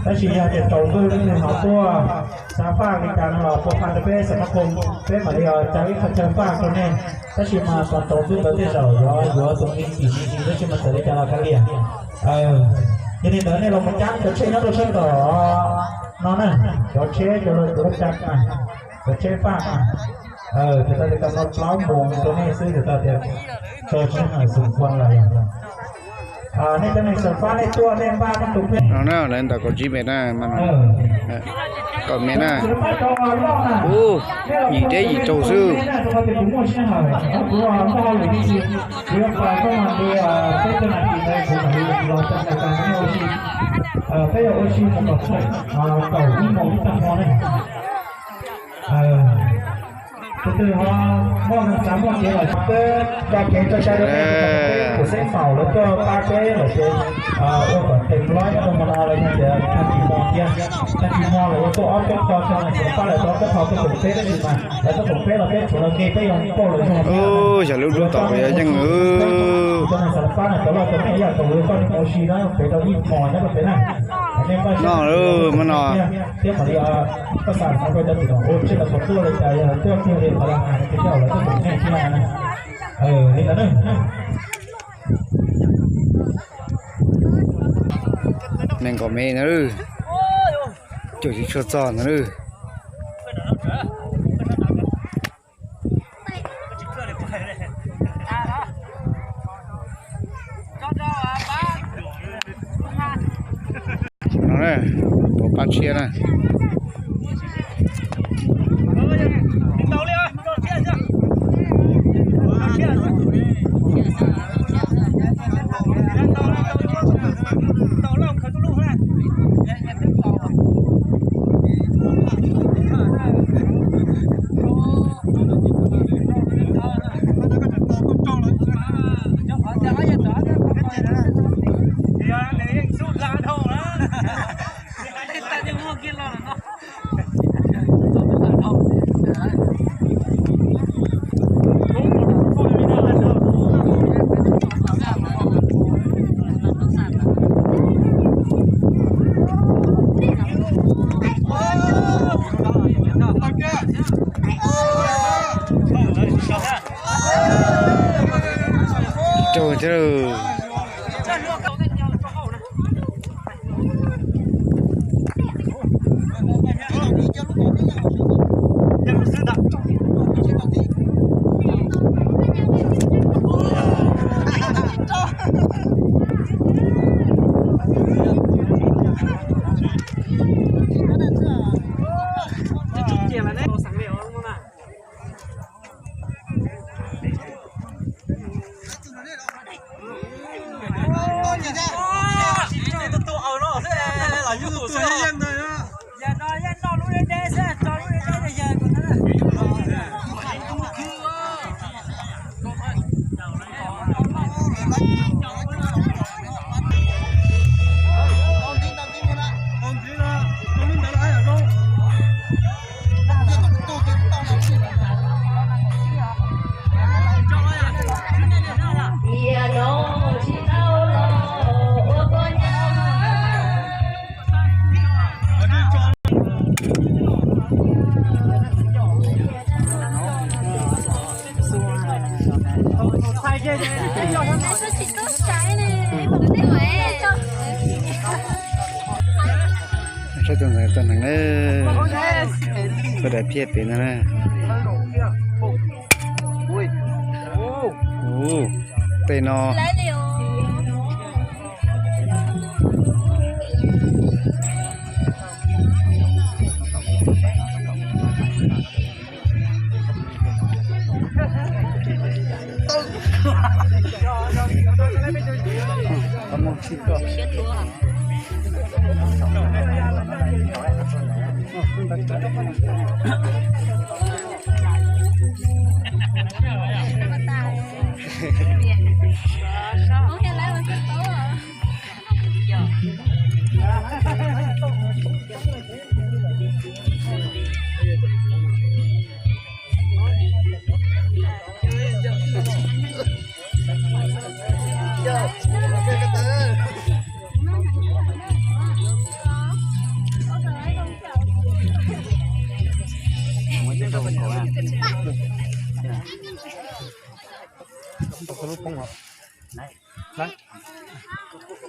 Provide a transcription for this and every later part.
Tab sis yog tias tsaus ntuj leej twg ho tuaj xav faj li cas no los puas faj rau peb xav faj, peb mam li tsa ib qho chaw faj rau nej. Tab sis mas thaum tsaus ntuj ntawd tej zaum yuav yuav tus me tim me ntsis, tab sis mas txawm li cas los kav liam. Yog li ntawd nej los mus cab cov tsheb nyob rau sab tom no na, cov tsheb cov lub tsheb faj na. Ces tau tias tau no plaub moos rau nej xwb, ces tau tias tso tsis hawm xum khuam lawm. Nej cov neeg xav faj nej tuaj nej npaj nej tus kheej no na, lawv ntawm kaum tsib mev na, kaum mev na. Ub, yim deb yim tsaus xwb. Peb yuav ua si mus kom txog kaum ib moos ib tag hmo ne. Tus twg ho muaj xav muaj kev los peb tso kev tso cai rau peb, kuv xeeb faus lawv tuaj pab peb lawm ces ua kom tes lob nyob rau hmo no los yog tias tag kis hmo thiab, tag kis hmo lawv yuav tuaj ob peb qho, tso neeg xav faj lawv tuaj ob peb qho tuaj koom peb, tab sis mas lawv tuaj koom peb los peb tshuav lawv nqi peb yuav pauj lawv zog thiab. Yog lub lub tom yog yeej tso neeg xav faj na, cov loj cov me ib yam tau lawv tuaj mus ua si na, peb tau ib hmos nyob rau peb na. No, muab no. Thiab mam li koj xav no rau cov tim no ua tsij los kom tuaj li cas, yog lawv tuaj kiag li qhov los hais tias lawv tuaj koom nej thiab na. Nees nkaum mev ntawd, cuaj tsis tshua txog ntawd. No, puas pab tshiab na. Rau thiab. Saib tus ntawd tuaj neeg na, tuaj daim phiaj pem no na. Ub, tej no.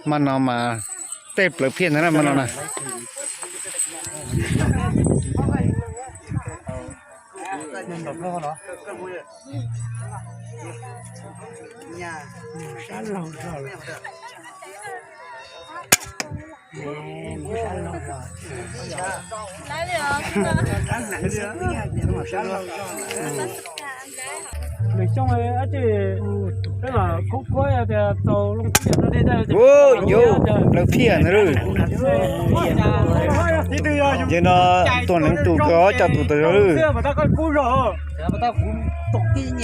Mas no mas tej plawv phiaj ntawd na mas no na. Nws xyoo dab tsi, peb mam khub khuab tias txaus loo tias no dej. Ub, yuav plawv phiaj ntawd lawm. Ces no tuag neev tus kawg cov tus tawg lawm. Tus cuaj,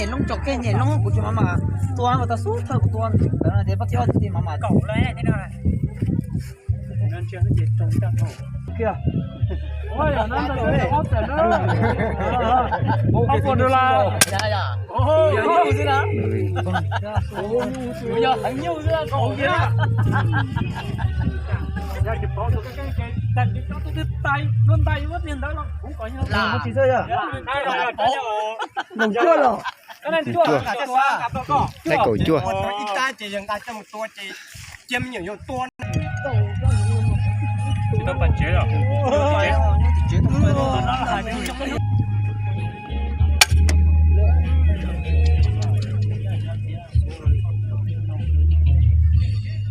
thaib kaum cuaj.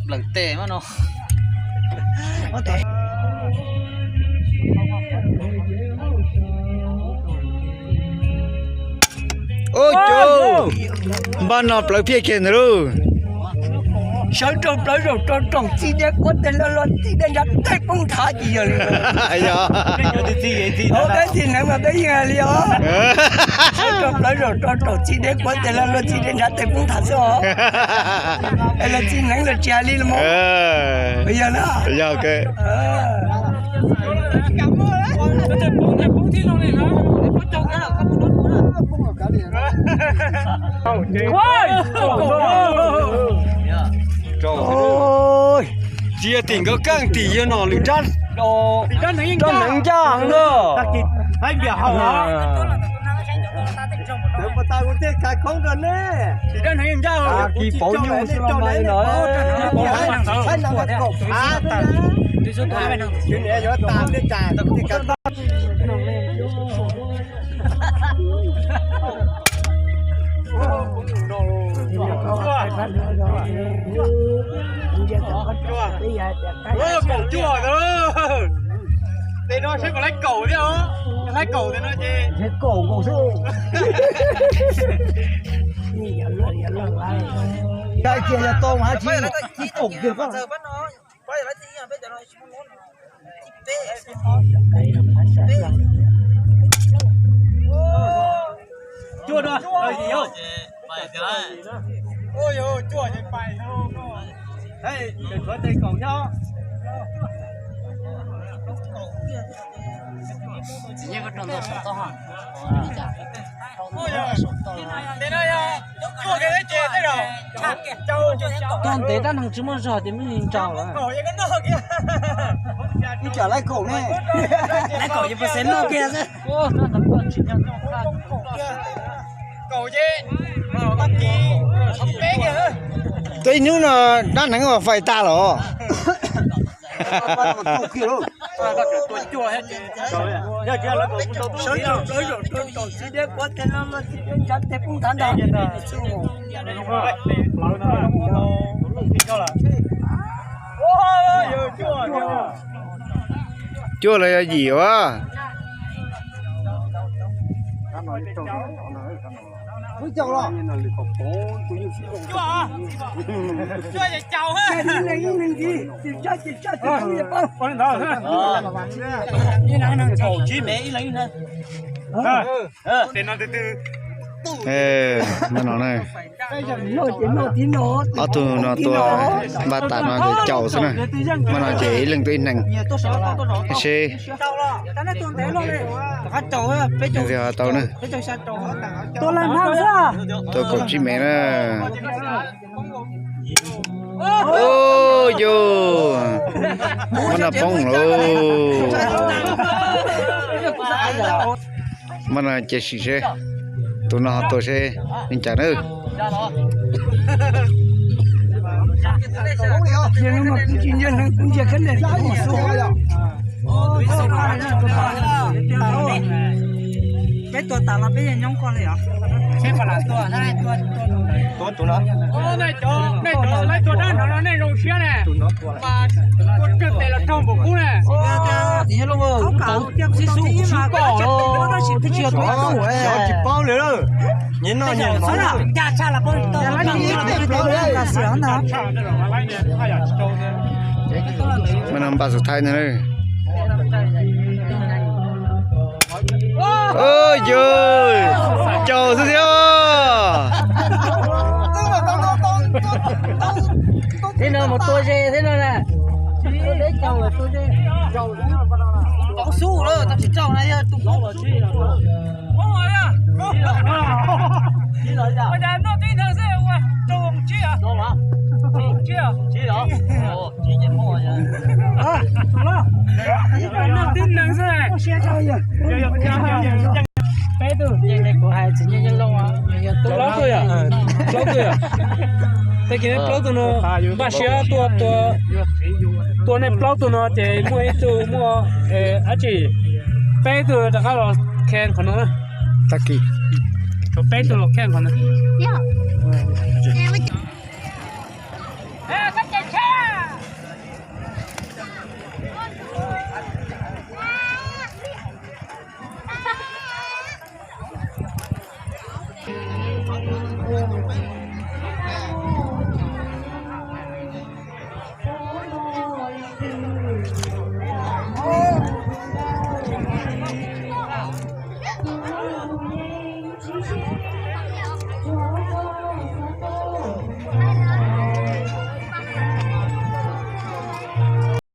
Plaws tes mas no. Ub, npaj no plawv phiaj kiag ntawd lauj. Sawv rau plawv zaum rau raum txij deb kuab teg lo lo txij deb ntshav teg poob nthav ces yog li. Peb txiv neev mas peb yeej hais li os. Sawv rau plawv zaum rau raum txij deb kuab teg lo lo txij deb ntshav teg poob nthav xwb os. Es los txiv neev los tsis hais li los mas. Yog na. Tsis yog tim nkawd keej, tim yog nom lwm rab, rab hneev ncaj heev na. Kis pauv nyuj xwb los mas li no. Kaum cuaj ntawd. Tes no seb puas laib kaum thiab os. Laib kaum tes no ces. Kaum nkaus xwb. Kaum kiag yog tau mas tsis kaum kiag koj. Cuaj no, cuaj ces pais. Tshuav tes kaum thiab. Tuaj ntev rab hneev tsis muaj zog ces muab ntsau lawm. Ib tsam laib kaum ne. Laib kaum ces puas xev noj kiag xwb. Tej hnub no rab hneev uas fais tag los. Cuaj los yog yim a? Kaum tsib mev ib leeg. Ob tug no tua npaj tas no ces caum xwb na. Mas no ces ib leeg tua ib hneev. Seb tau na. Tua kaum tsib mev na. Ub, yus, muab no poob lauj. Muab no cia sim seb tus no ho tua seb li cas na. Peb tua tas los peb yeej nyob koj li os. Tua tus no. Nej cov, nej cov lawv tua dab no nej zoo siab ne. Tua kawg tes los raug npaum kub ne. Xib xub kuv sib koj, tsis paub li. Nyias noj nyias mov. Mas no npaj xus thaib no. Yog caum xwb thiab. Thiab no mus tua ze thiab no na. Xub lawm tau tsis tsaug na yog tus. Tib neeg xwb. Peb tug, plaub tug yom, plaub tug yom. Tag kis nej plaub tug no npaj siab tuaj tua, tua nej plaub tug no ces muaj ib tug muaj dab tsi, peb tug rov qab los khe qhov no na. Tag kis tshuav peb tug los khe qhov no.